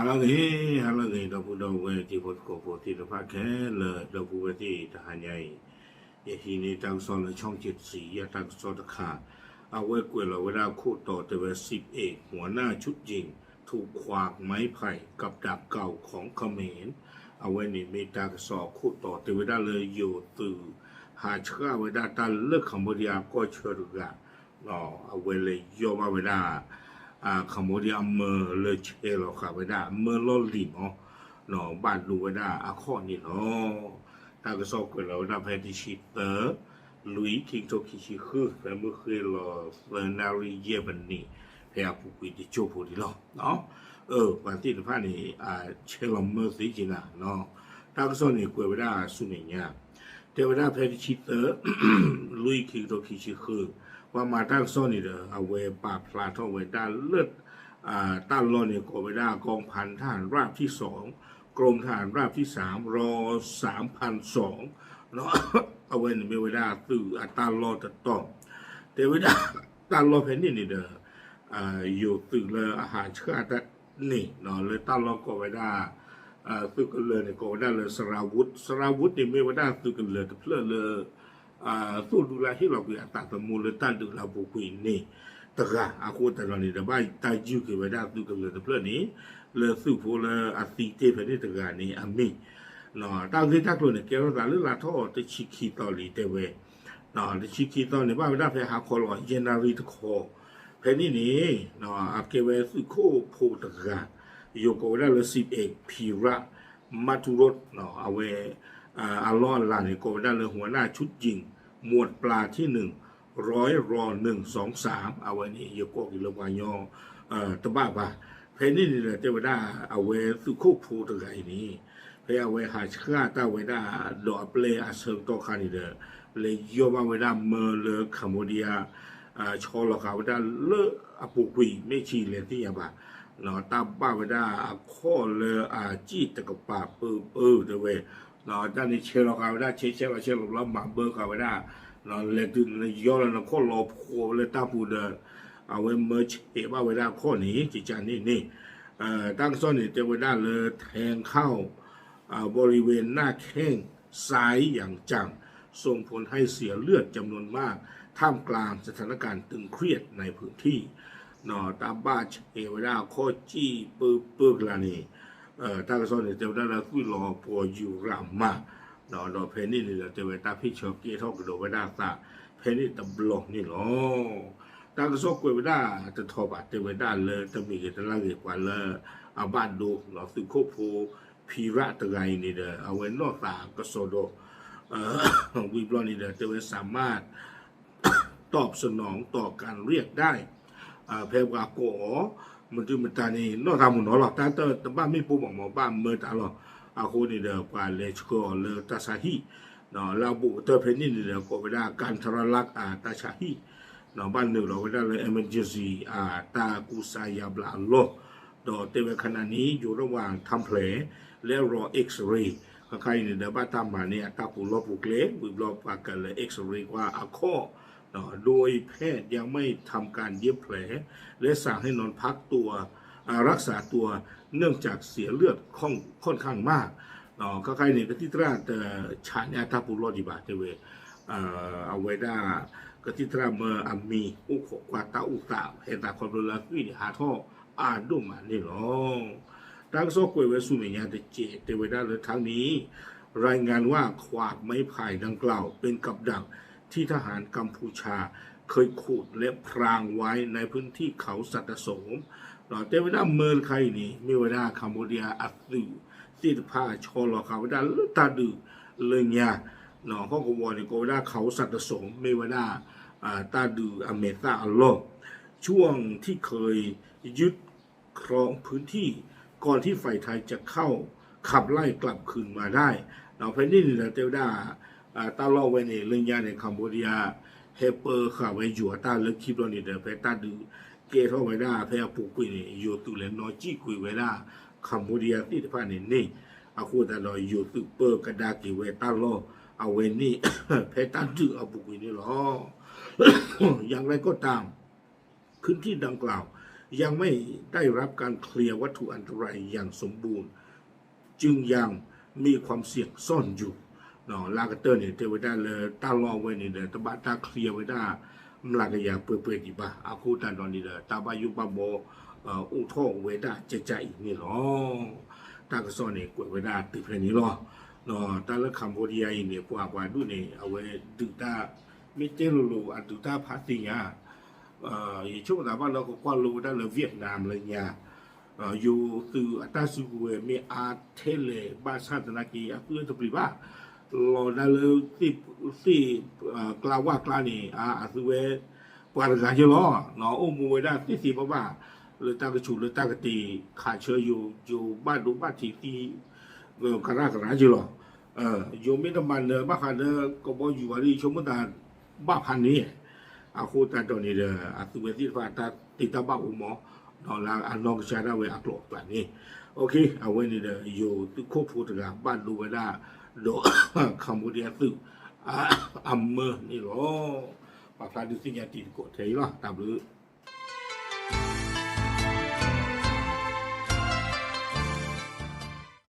ဟါလၢအဂ့ၤ, ဟါလၢအဂ့ၤ ဒီပုၢ်ဒီဝဲၢ်တံၤဖိသကိးဖိသ့ၣ်တဖၣ်ခဲလၢာ် ဒီပုၢ်ဝဲၢ်သ့ၣ်တဟါညါအံၤ, ယဟံးန့ၢ်တၢ်ကစီၣ်လၢ ช่องเจ็ดสี ယတၢ်ကစီၣ်တခါ, အဝဲကွဲးလီၤဝဲဒၣ်ခိၣ်တီတဲဝဲ สิบเอกหัวหน้าชุดยิงถูกขวากไม้ไผ่กับดาบเก่าของเขมร အဝဲန့ၣ်မ့ၢ်တၢ်ကစီၣ်အခိၣ်တီ တဲဝဲဒၣ်လၢယိၤသုး ဟးဆှၣ်ဝဲဒၣ်တၢ်လၢ Cambodia ကီၢ်ဆၢတဂၤ အဝဲလဲၤယီၢ်ဘၣ်ဝဲဒၣ် Cambodia အမၢလၢဆဲးလီၤဃာ်ဝဲဒၣ် မၢလီၢ်လံၤမး ဘၣ်ဒိဝဲဒၣ်အခီၣ်န့ၣ်လီၤ. တၢ်ကစီၣ်ကွဲးလီၤဝဲဒၣ်ဖဲတဆံသၢ လွံၢ် ခံကထိခံဆံဃု ဖဲမုၢ်ဃ့လီၤသၢနၣ်ရံၣ်ယဲၢ်မံးနံး ဖဲအပူၤကွံာ်တစိၢ်ဖိဒံးလီၤ. ပှၤသ့ၣ်တဖၣ်န့ၣ် ဆဲးလီၤမၢသ့က့ၤနၤ တၢ်ကစီၣ်န့ၣ်ကွဲးဝဲဒၣ်ဆူမဲာ်ညါ တဲဝဲဒၣ်ဖဲတဆံသၢ လွံၢ် ခံကထိခံဆံဃု ပှၤမၤတၢ်ကစီၣ်န့ၣ်ဒီး အဝဲပာ်ဖျါထီၣ်ဝဲဒၣ်လၢ တၢ်လီၢ်န့ၣ်ကိးဝဲဒၣ် กองพันทหารราบที่สอง กรมทหารราบที่สาม รอสามพันสอง အဝဲန့ၣ်မ့ၢ်ဝဲဒၣ်သုးအတၢ်လီၢ်တတီၤ တဲဝဲဒၣ် တၢ်လီၢ်ဖဲန့ၣ်န့ၣ်ဒီး ယိၤသုးလၢအဟးဆှၣ်တၢ်န့ၣ် လၢတၢ်လီၢ်ကိးဝဲဒၣ် သုးကလၢၤန့ၣ် ကိးဝဲဒၣ်လၢ สราวุธ สราวุธ န့ၣ်မ့ၢ်ဝဲဒၣ်သုးကလၢၤတဖျၢၣ်လၢ သိၣ်ဒူလၢဟ့ၣ်လီၤကွံာ်အသးသမူလၢတၢ်ဒုးလၢအပူၤကွံာ်န့ၣ်တဂၤ အဃိသတးဒီးန့ၣ်ဒီး ဘၣ်တၢ်ယုၢ်က့ၤဝဲဒၣ်သုးကလၢၤတဖျၢၣ်န့ၣ် လၢသုးဖိလၢအသံတ့ၢ်ဖဲန့ၣ်တဂၤန့ၣ်အမံၤ တၢ်ဂ့ၢ်တၢ်ကျိၤန့ၣ် ကဲထီၣ်သးလၢလါထီၣ်တဆံခံသီလံ တဲဝဲ တဆံခံသီန့ၣ် ဘၣ်ဝဲဒၣ်ဖဲဟါခီလီၤ ယဲၢ်နၣ်ရံၣ်တခီ ဖဲန့ၣ်န့ၣ် အကဲဝဲသုးခိၣ်ဖိတဂၤ ယိၤကိးဝဲဒၣ်လၢ สิบเอก พีระ มัทธุรส အဝဲ အလီၢ်အလၤန့ၣ် ကိးဝဲဒၣ်လၢ หัวหน้าชุดยิง หมวดปลาที่หนึ่ง ร้อยรอ หนึ่งสองสาม အဝဲန့ၣ် ယကိးက့ၤလၢပှၤကညီ တဘၣ်ဘၣ် ဖဲန့ၣ်န့ၣ်ဒီး တဲဝဲဒၣ် အဝဲသုးခိၣ်ဖိတဂၤအံၤန့ၣ် ဖဲအဝဲဟးဆှၣ်တၢ်ဝဲဒၣ်ဒီးအပျဲၢ်အဆၢကတီၢ်ခါန့ၣ်ဒီး လဲၤယီၢ်ဘၣ်ဝဲဒၣ်မၢလၢ Cambodia ဆီလီၤဃာ်ဝဲဒၣ်လၢအပူၤကွံာ် မ့ၢ်ဆံးလဲၤသ့ၣ်ညါဘၣ် တၢ်ဘၣ်ဝဲဒၣ်အခီၣ်လၢအစ့ၣ်တကပၤပၢပၢတဲဝဲ တၢ်န့ၣ်ဆဲးလီၤဃာ်ဝဲဒၣ် ဆဲးဆဲးလီၤဆဲးလီၤဘျီ မၤဘၢဃာ်ဝဲဒၣ် လဲၤတုၤလၢယီၢ်လၢနခီၣ်လီၤဖှိးလၢတၢ်ပူၤဒီး အဝဲမၢဆဲးဘၣ်ဝဲဒၣ်အခီၣ်န့ၣ် ကကန့ၣ်န့ၣ် တၢ်ကစီၣ်န့ၣ် တဲဝဲဒၣ်လၢ แทงเข้า บริเวณหน้าแข้งซ้ายอย่างจัง ส่งผลให้เสียเลือดจำนวนมาก ท่ามกลางสถานการณ์ตึงเครียดในพื้นที่ တၢ်ဘၣ်ဆဲးဝဲဒၣ်အခီၣ်စ့ၣ်ပၢပၢကလၤန့ၣ် တၢ်ကစီၣ်န့ၣ် တဲဝဲဒၣ်လၢသွံၣ်လီၤပှီၤယူၤရၤမး ဒီးဖဲန့ၣ်န့ၣ်ဒီး တဲဝဲတၢ်ဖ့ၣ်ဆၢကဲထီၣ်ကဒီးဝဲဒၣ်အသး ဖဲန့ၣ်တဘျီန့ၣ်လီၤ. တၢ်ကစီၣ်ကွဲးဝဲဒၣ်တထီၣ်ဘၣ် တဲဝဲဒၣ်လၢတမံၤဂ့ၤတလါဂ့ၤ ပှၤလၢအဘၣ်ဒိလီၤသုးခိၣ်ဖိ ဖံရၣ်တဂၤအံၤန့ၣ်ဒီး အဝဲနီၢ်သးကစီၣ်ဒီး ဝံၤဘျီန့ၣ်ဒီး တဲဝဲ สามารถ ตอบสนองต่อการเรียกได้ ဖဲပှၤကိးအီၤ မဒုမတၤန့ၣ် နီၢ်သးမုၢ်နီၤလီၤ တၢ်တဘၣ်မ့ၣ်ပိၢ်ဘၣ်မး ဘၣ်မၢတၢ်လီၤ. အဃိန့ၣ်ဒီး ပှၤလဲၤဆှၢအီၤလၢတၢ်ဆါဟံၣ် လၢအဘူးကတၢၢ်ဖဲန့ၣ်န့ၣ်ဒီး ကိးဝဲဒၣ် กันทรลักษณ์ တၢ်ဆါဟံၣ် ဘၣ်နုာ်လီၤဝဲဒၣ်လၢ emergency တၢ်ကူစါယါဘျါအလီၢ် ဒီးတဲဝဲ ขณะนี้อยู่ระหว่างทำแผล และรอ X-ray ခါခါအံၤန့ၣ်ဒီး ဘၣ်တၢ်မၤန့ၢ်အတၢ်ပူၤလီၢ်ပူၤကျဲ ဝံၤဘျီပှၤကလဲၤ X-ray ကွၢ်အခီၣ် โดยแพทย์ยังไม่ทำการเย็บแผล และสั่งให้นอนพักตัว รักษาตัว เนื่องจากเสียเลือดค่อนข้างมาก ခါခါအံၤန့ၣ် ကသံၣ်သရၣ်တဆးန့ၢ်အတၢ်ပူၤလီၢ်ဒံးဘၣ် တဲဝဲ အဝဲဒၣ် ကသံၣ်သရၣ်မၢအမံၤအိၣ်ခိးကွၢ်တၢ်အိၣ်သး ဟဲသးခီဖျိလၢအသွံၣ်န့ၣ် ဟးထီၣ်အါဒိၣ်မးန့ၣ်လီၤ. တၢ်ကစီၣ်ကွဲးဝဲဆူမဲာ်ညါတစဲး တဲဝဲဒၣ်လၢ ทั้งนี้ รายงานว่าขวากไม้ไผ่ดังกล่าวเป็นกับดักที่ทหารกัมพูชาเคยขุดและพรางไว้ในพื้นที่ တဲဝဲဒၣ်မၢတခါအံၤန့ၣ် မ့ၢ်ဝဲဒၣ် Cambodia အသုးသ့ၣ်တဖၣ် ဆီလီၤဃာ်ဝဲဒၣ်လၢတၢ်ဒုးလၢညါ ဟီၣ်ကဝီၤန့ၣ် ကိးဝဲဒၣ် เขาสัตว์สม မ့ၢ်ဝဲဒၣ် တၢ်ဒုးအမဲာ်သၣ်အလီၢ် ช่วงที่เคยยึดครองพื้นที่ ก่อนที่ฝ่ายไทยจะเข้าขับไล่กลับคืนมาได้ ဖဲန့ၣ်န့ၣ်ဒီး တဲဝဲဒၣ် တၢ်လီၢ်ဝဲန့ၣ် လၢညါန့ၣ် Cambodia ဟဲပၢဃာ်ဝဲယိၤအတၢ်လၢခံဘျီန့ၣ်ဒီး ဖဲတၢ်ဒုးကဲထီၣ်ဝဲဒၣ်ဖဲအပူၤကွံာ်န့ၣ် ယိၤသုးလဲၤနီၣ်စံၣ်ကွံာ်ဝဲဒၣ် Cambodia သ့ၣ်တဖၣ်န့ၣ်န့ၣ် အဃိသတးဒီး ယိၤသုးပၢကဒါက့ၤဝဲတၢ်လီၢ်အဝဲန့ၣ် ဖဲတၢ်ဒုးအပူၤကွံာ်န့ၣ်လီၤ. อย่างไรก็ตาม พื้นที่ดังกล่าว ยังไม่ได้รับการเคลียร์วัตถุอันตรายอย่างสมบูรณ์ จึงยังมีความเสี่ยงซ่อนอยู่ လၢကတၢၢ်န့ၣ် တဲဝဲဒၣ်လၢတၢ်လီၢ်အဝဲန့ၣ်ဒီး တဘၣ်တၢ် clear ဝဲဒၣ် မျးကယၤ ပှဲၤပှဲၤဒံးဘၣ်. အဃိသတးဒီးန့ၣ်ဒီး တၢ်ဘၣ်ယိၣ်ဘၣ်ဘီ အိၣ်ထီၣ်ဝဲဒၣ်ကၠးကၠးအံၤန့ၣ်လီၤ. တၢ်ကစီၣ်န့ၣ် ကွဲးဝဲဒၣ်တုၤဖဲန့ၣ်လီၤ. တၢ်လၢ Cambodia အံၤန့ၣ် ပှၤပှၤဒူၣ်န့ၣ် အဝဲဒုးတၢ် မ့ၢ်တဲလိၤလိၤ အဒုးတၢ်ဖးသ့ၣ်ညါ ယဆိကမိၣ်သးဘၣ်လၢကကွၢ်လိဝဲဒၣ်လၢ Vietnam လၢညါ ယိၤသုးအတၢ်စုကဝဲၤမ့ၢ်အါထဲလဲၣ်ဘၣ်ဆၣ်သနာ်က့ အသုဝဲတပျံၤဘၣ် လီၤဒၣ်လၢ သ့ၣ်ကျါဝၣ်ကျါန့ၣ် အသုဝဲ ပှၤတဂၤယဲလီၤ အိၣ်မူဝဲဒၣ်သ့သ့ဘၣ်ဘၣ် လၢတၢ်ကဆူးလၢတၢ်ကတ့ၤ ခးဆၢယိၤ ယိၤဘၣ်ဒိဘၣ်ထံးသံ ကရၣ်ကရၣ်ယဲလီၤ. ယိၤမ့ၢ်တမၤနၢၤဘၣ်ဃးဒီးကဘီယူၤဘၣ်ဒီး ယဆိကမိၣ်သးဘၣ်ဖးန့ၣ် အဃိသတးဒီးန့ၣ်ဒီး အသုဝဲသ့ၣ်တဖၣ်တၢ်သ့တၢ်ဘၣ်အိၣ်မး ဒီးလၢအနီၢ်ကစၢ်ဒၣ်ဝဲအကျိၤအကျဲန့ၣ် အဝဲန့ၣ်ဒီး ယိၤသုးခိၣ်ဖိတဂၤဘၣ်ဒိဝဲဒၣ် ဒီး Cambodia သုး အမၢန့ၣ်လီၤ. ပာ်ဖျါဒုးသ့ၣ်ညါတံၤသကိးထဲအံၤလီၤ. တၢ်ဘျုး